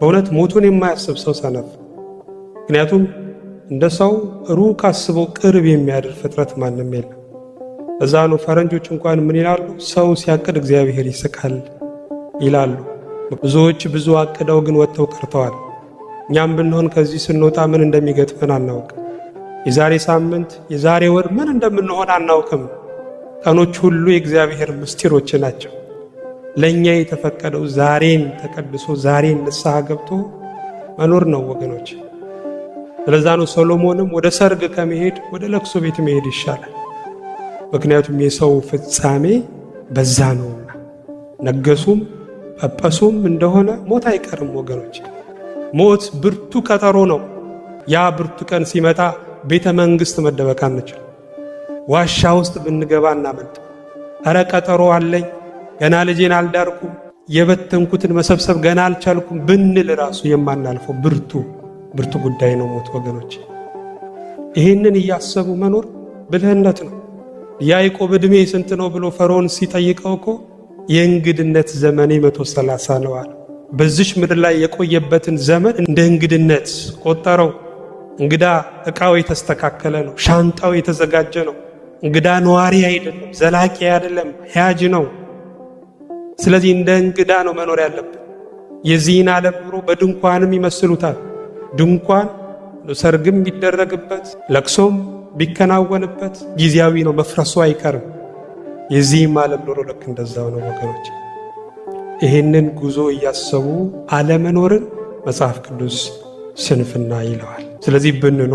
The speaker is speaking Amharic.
በእውነት ሞቱን የማያስብ ሰው ሰነፍ። ምክንያቱም እንደ ሰው ሩቅ አስቦ ቅርብ የሚያድር ፍጥረት ማንም የለም። እዛ ነው ፈረንጆች እንኳን ምን ይላሉ? ሰው ሲያቅድ እግዚአብሔር ይስቃል ይላሉ። ብዙዎች ብዙ አቅደው ግን ወጥተው ቀርተዋል። እኛም ብንሆን ከዚህ ስንወጣ ምን እንደሚገጥመን አናውቅም። የዛሬ ሳምንት፣ የዛሬ ወር ምን እንደምንሆን አናውቅም። ቀኖች ሁሉ የእግዚአብሔር ምስጢሮች ናቸው። ለእኛ የተፈቀደው ዛሬን ተቀድሶ ዛሬን ንስሐ ገብቶ መኖር ነው ወገኖች። ስለዛ ነው ሰሎሞንም ወደ ሰርግ ከመሄድ ወደ ለቅሶ ቤት መሄድ ይሻላል። ምክንያቱም የሰው ፍጻሜ በዛ ነውና፣ ነገሱም ጰጰሱም እንደሆነ ሞት አይቀርም ወገኖች። ሞት ብርቱ ቀጠሮ ነው። ያ ብርቱ ቀን ሲመጣ ቤተ መንግሥት መደበቅ አንችል። ዋሻ ውስጥ ብንገባ እናመልጥ። እረ ቀጠሮ አለኝ፣ ገና ልጄን አልዳርኩም፣ የበተንኩትን መሰብሰብ ገና አልቻልኩም ብንል ራሱ የማናልፈው ብርቱ ብርቱ ጉዳይ ነው ሞት ወገኖች። ይህንን እያሰቡ መኖር ብልህነት ነው። ያዕቆብ ዕድሜ ስንት ነው ብሎ ፈርዖን ሲጠይቀው እኮ የእንግድነት ዘመኔ 130 ነው አለ። በዚች ምድር ላይ የቆየበትን ዘመን እንደ እንግድነት ቆጠረው። እንግዳ ዕቃው የተስተካከለ ነው፣ ሻንጣው የተዘጋጀ ነው። እንግዳ ነዋሪ አይደለም፣ ዘላቂ አይደለም፣ ሂያጅ ነው። ስለዚህ እንደ እንግዳ ነው መኖር ያለብን። የዚህን ዓለም ኑሮ በድንኳንም ይመስሉታል። ድንኳን ሰርግም ቢደረግበት ለቅሶም ቢከናወንበት ጊዜያዊ ነው፣ መፍረሱ አይቀርም። የዚህም ዓለም ኑሮ ልክ እንደዛው ነው ወገኖች። ይህንን ጉዞ እያሰቡ አለመኖርን መጽሐፍ ቅዱስ ስንፍና ይለዋል። ስለዚህ ብንኖር